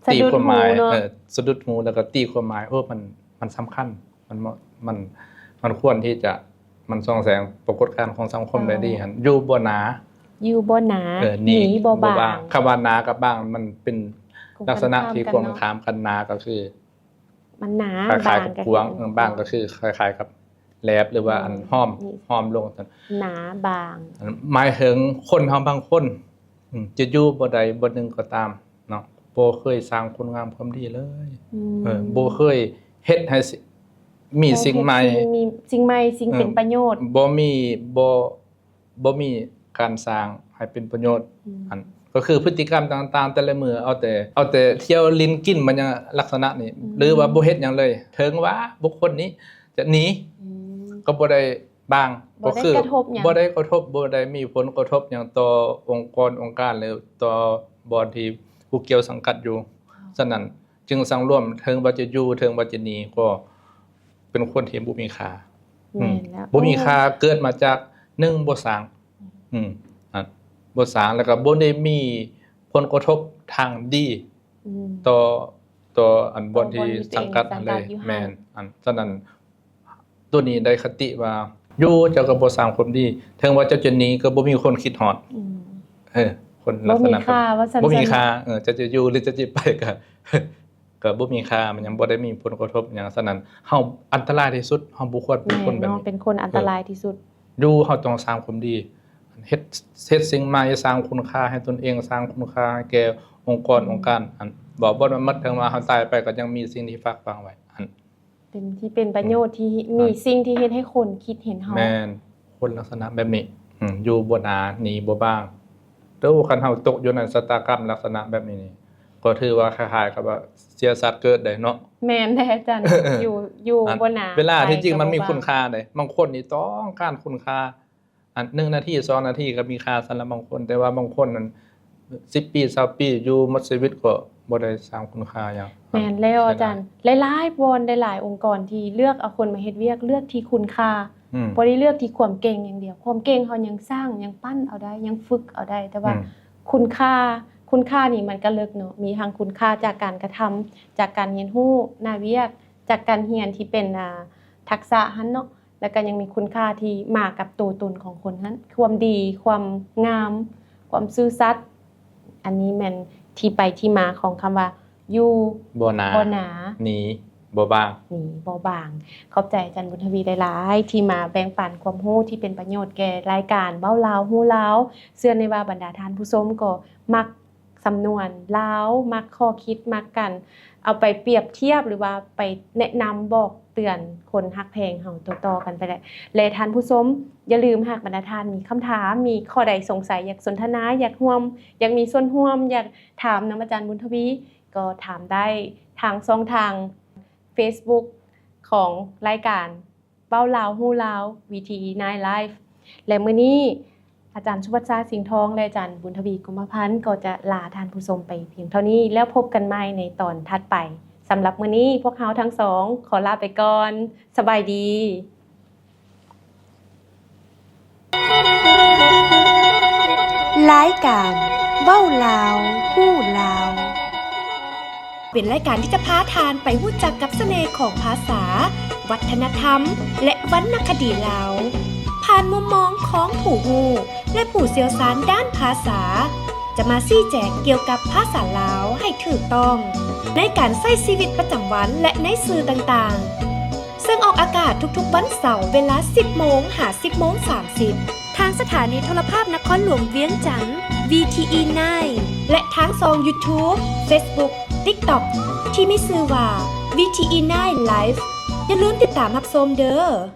ສະດຸດຫູເນາະ ຕີຄວາມໝາຍ ເອີ ສະດຸດຫູ ແລ້ວກໍຕີຄວາມໝາຍ ໂອ້ ມັນ ມັນສຳຄັນ ມັນເໝາະ ມັນ ມັນຄວນທີ່ຈະ ມັນສ່ອງແສງປາກົດການຂອງສັງຄົມໄດ້ດີຫັ້ນ ເຈົ້າ ຢູ່ບໍ່ໜາ ຢູ່ບໍ່ໜາ ເອີ ໜີ ໜີບໍ່ບາງ ບໍ່ບາງ ຄຳວ່າໜາກັບບາງ ມັນເປັນ ກົງກັນຂ້າມກັນເນາະ ລັກສະນະທີ່ກົງກັນຂ້າມກັນ ໜາກໍຄື ມັນໜາ ຄ້າຍໆກັບກວ້າງ ບາງກໍຄື ເອີ ບາງກໍຄືຄ້າຍໆກັບແຫຼບ ຫຼືວ່າ ອືມ ອັນຫ້ອມ ນີ້ ຫ້ອມລົງ ໜາບາງ ໝາຍເຖິງຄົນເຮົາບາງຄົນ ອືມ ຈະຢູ່ບໍ່ໃດບ່ອນໜຶ່ງກໍຕາມເນາະ ບໍ່ເຄີຍສ້າງຄຸນງາມຄວາມດີເລີຍ ອືມ ເອີ ບໍ່ເຄີຍເຮັດໃຫ້ ມີ ມີສິ່ງໃໝ່ ສ້າງເຮັດສິ່ງ ມີສິ່ງໃໝ່ ສິ່ງເປັນ ເອີ ປະໂຫຍດ ບໍ່ມີ ບໍ່ ບໍ່ມີການສ້າງໃຫ້ເປັນປະໂຫຍດ ອືມ ອັນ ກໍຄືພຶດຕິກຳຕ່າງໆ ແຕ່ລະມື້ເອົາແຕ່ ເອົາແຕ່ທ່ຽວຫຼິ້ນກິນ ມັນຍັງລັກສະນະນີ້ ອືມ ຫຼືວ່າບໍ່ເຮັດຫຍັງເລີຍ ເຖິງວ່າບຸກຄົນນີ້ຈະໜີ ອືມ ກໍບໍ່ໄດ້ບາງ ບໍ່ໄດ້ ກໍຄື ກະທົບຫຍັງ ບໍ່ໄດ້ກະທົບ ບໍ່ໄດ້ມີຜົນກະທົບຫຍັງຕໍ່ອົງກອນອົງການ ຫຼືຕໍ່ບ່ອນທີ່ຜູ້ກ່ຽວສັງກັດຢູ່ ເຈົ້າ ສະນັ້ນ ຊຶ່ງສັງລວມ ເຖິງວ່າຈະຢູ່ ເຖິງວ່າຈະໜີ ກໍເປັນຄົນທີ່ບໍ່ມີຄ່າ. ອືມ ແມ່ນແລ້ວ ບໍ່ມີຄ່າ ເກີດມາຈາກ ໜຶ່ງ ບໍ່ສ້າງ ອືມ ອາ ບໍ່ສ້າງ ແລ້ວກໍບໍ່ໄດ້ມີຜົນກະທົບທາງດີ ອືມ ຕໍ່ ຕໍ່ອັນບ່ອນທີ່ສັງກັດຫັ້ນເລີຍ. ແມ່ນ ອັນ ສະນັ້ນ ໂຕນີ້ໄດ້ຄະຕິວ່າ ຢູ່ເຈົ້າກໍບໍ່ສ້າງຄວາມດີ ເຖິງວ່າເຈົ້າຈະໜີກໍບໍ່ມີຄົນຄິດຮອດ. ອືມ ເອີ ຄົນລັກສະນະ ບໍ່ມີຄ່າວ່າຊັ້ນ ບໍ່ມີຄ່າ. ເອີ ເຈົ້າຈະຢູ່ ຫຼື ເຈົ້າຈະໄປກໍ ກໍບໍ່ມີຄ່າ ມັນຍັງບໍ່ໄດ້ມີຜົນກະທົບຫຍັງ. ສະນັ້ນ ເຮົາອັນຕະລາຍທີ່ສຸດ ເຮົາບໍ່ຄວນເປັນຄົນແບບນີ້. ແມ່ນເນາະ ເປັນຄົນອັນຕະລາຍທີ່ສຸດ. ເອີ ຢູ່ເຮົາຕ້ອງສ້າງຄວາມດີ ເຮັດ ເຮັດສິ່ງໃໝ່ ສ້າງຄຸນຄ່າໃຫ້ຕົນເອງ ສ້າງຄຸນຄ່າໃຫ້ແກ່ອົງກອນ ອືມ ອົງການ ອັນ ບໍ່ ບໍ່ໝົດ ເຖິງວ່າເຮົາຕາຍໄປກໍຍັງມີສິ່ງທີ່ຝາກຝັງໄວ້ ອັນ ເປັນທີ່ເປັນປະໂຫຍດ ອືມ ທີ່ມີ ອ່າ ສິ່ງທີ່ເຮັດໃຫ້ຄົນຄິດເຫັນເຮົາ. ແມ່ນ ຄົນລັກສະນະແບບນີ້ ອືມ ຢູ່ບໍ່ໜາ ໜີບໍ່ບາງ. ໂຕ ຄັນເຮົາຕົກຢູ່ໃນຊະຕາກຳລັກສະນະແບບນີ້ນີ້ ກໍຖືວ່າຄ້າຍໆກັບວ່າເສຍຊາດເກີດໄດ໋ເນາະ. ແມ່ນແຫຼະອາຈານ ຢູ່ ຢູ່ບໍ່ໜາ ເວລາທີ່ຈິງມັນມີຄຸນຄ່າເດ້. ບາງຄົນນີ້ຕ້ອງການຄຸນຄ່າ ອັນ ໜຶ່ງນາທີ ສອງນາທີກໍມີຄ່າສຳລັບບາງຄົນ ແຕ່ວ່າບາງຄົນນັ້ນ ສິບປີ ຊາວປີ ຢູ່ໝົດຊີວິດກໍບໍ່ໄດ້ສ້າງຄຸນຄ່າຫຍັງ. ແມ່ນແລ້ວອາຈານ ຫຼາຍໆບ່ອນ ຫຼາຍໆອົງກອນທີ່ເລືອກເອົາຄົນມາເຮັດວຽກ ເລືອກທີ່ຄຸນຄ່າ ອືມ ບໍ່ໄດ້ເລືອກທີ່ຄວາມເກັ່ງຢ່າງດຽວ. ຄວາມເກັ່ງເຮົາຍັງສ້າງ ຍັງປັ້ນເອົາໄດ້ ຍັງຝຶກເອົາໄດ້ ແຕ່ວ່າ ອືມ ຄຸນຄ່າ ຄຸນຄ່ານີ້ມັນກໍເລິກເນາະ ມີທັງຄຸນຄ່າຈາກການກະທຳ ຈາກການຮຽນຮູ້ໜ້າວຽກ ຈາກການຮຽນທີ່ເປັນ ອ່າ ທັກສະຫັ້ນເນາະ ແລ້ວກໍຍັງມີຄຸນຄ່າທີ່ມາກັບໂຕຕົນຂອງຄົນຫັ້ນ ຄວາມດີ ຄວາມງາມ ຄວາມຊື່ສັດ. ອັນນີ້ແມ່ນທີ່ໄປທີ່ມາຂອງຄຳວ່າ ຢູ່ບໍ່ໜາ ບໍ່ໜາ ໜີບໍ່ບາງ ໜີບໍ່ບາງ. ຂອບໃຈອາຈານບຸນທະວີຫຼາຍໆ ທີ່ມາແບ່ງປັນຄວາມຮູ້ທີ່ເປັນປະໂຫຍດແກ່ລາຍການເວົ້າລາວຮູ້ລາວ. ເຊື່ອແນ່ວ່າບັນດາທ່ານຜູ້ຊົມກໍມັກ ສຳນວນລາວ ມັກຂໍ້ຄິດ ມັກການເອົາໄປປຽບທຽບ ຫຼືວ່າໄປແນະນຳບອກເຕືອນຄົນຮັກແພງເຮົາຕໍ່ໆກັນໄປແຫຼະ. ແລະ ທ່ານຜູ້ຊົມ ຢ່າລືມ ຫາກບັນດາທ່ານມີຄຳຖາມ ມີຂໍ້ໃດສົງໄສ ຢາກສົນທະນາ ຢາກຮ່ວມ ຢາກມີສ່ວນຮ່ວມ ຢາກຖາມນຳອາຈານບຸນທະວີ ກໍຖາມໄດ້ທາງຊ່ອງທາງເຟສບຸກຂອງລາຍການ ເວົ້າລາວຮູ້ລາວ ວີທີອີ Night Live ແລະ ມື້ນີ້ອາຈານສຸວັດຊາ ສິງທອງ ແລະ ອາຈານບຸນທະວີ ກຸມມະພັນ ກໍຈະລາທ່ານຜູ້ຊົມໄປພຽງເທົ່ານີ້ ແລ້ວພົບກັນໃໝ່ໃນຕອນຖັດໄປ. ສຳລັບມື້ນີ້ພວກເຮົາທັງສອງຂໍລາໄປກ່ອນ. ສະບາຍດີ. ລາຍການເວົ້າລາວຮູ້ລາວ ເປັນລາຍການທີ່ຈະພາທ່ານໄປຮູ້ຈັກກັບສະເໜ່ຂອງພາສາ, ວັດທະນະທຳ ແລະ ວັນນະຄະດີລາວ, ຜ່ານມຸມມອງຂອງຜູ້ຮູ້ ແລະ ຜູ້ຊ່ຽວຊານດ້ານພາສາ ຈະມາຊີ້ແຈງກ່ຽວກັບພາສາລາວໃຫ້ຖືກຕ້ອງ ໃນການໃຊ້ຊີວິດປະຈຳວັນ ແລະ ໃນສື່ຕ່າງໆ. ເຊິ່ງອອກອາກາດທຸກໆວັນເສົາເວລາສິບໂມງຫາສິບໂມງສາມສິບ ທາງສະຖານີໂທລະພາບນະຄອນຫຼວງວຽງຈັນ ວີທີອີ Night ແລະ ທາງຊ່ອງ YouTube, Facebook, TikTok ທີ່ມີຊື່ວ່າ ວີທີອີ Night Live. ຢ່າລືມຕິດຕາມຮັບຊົມເດີ້.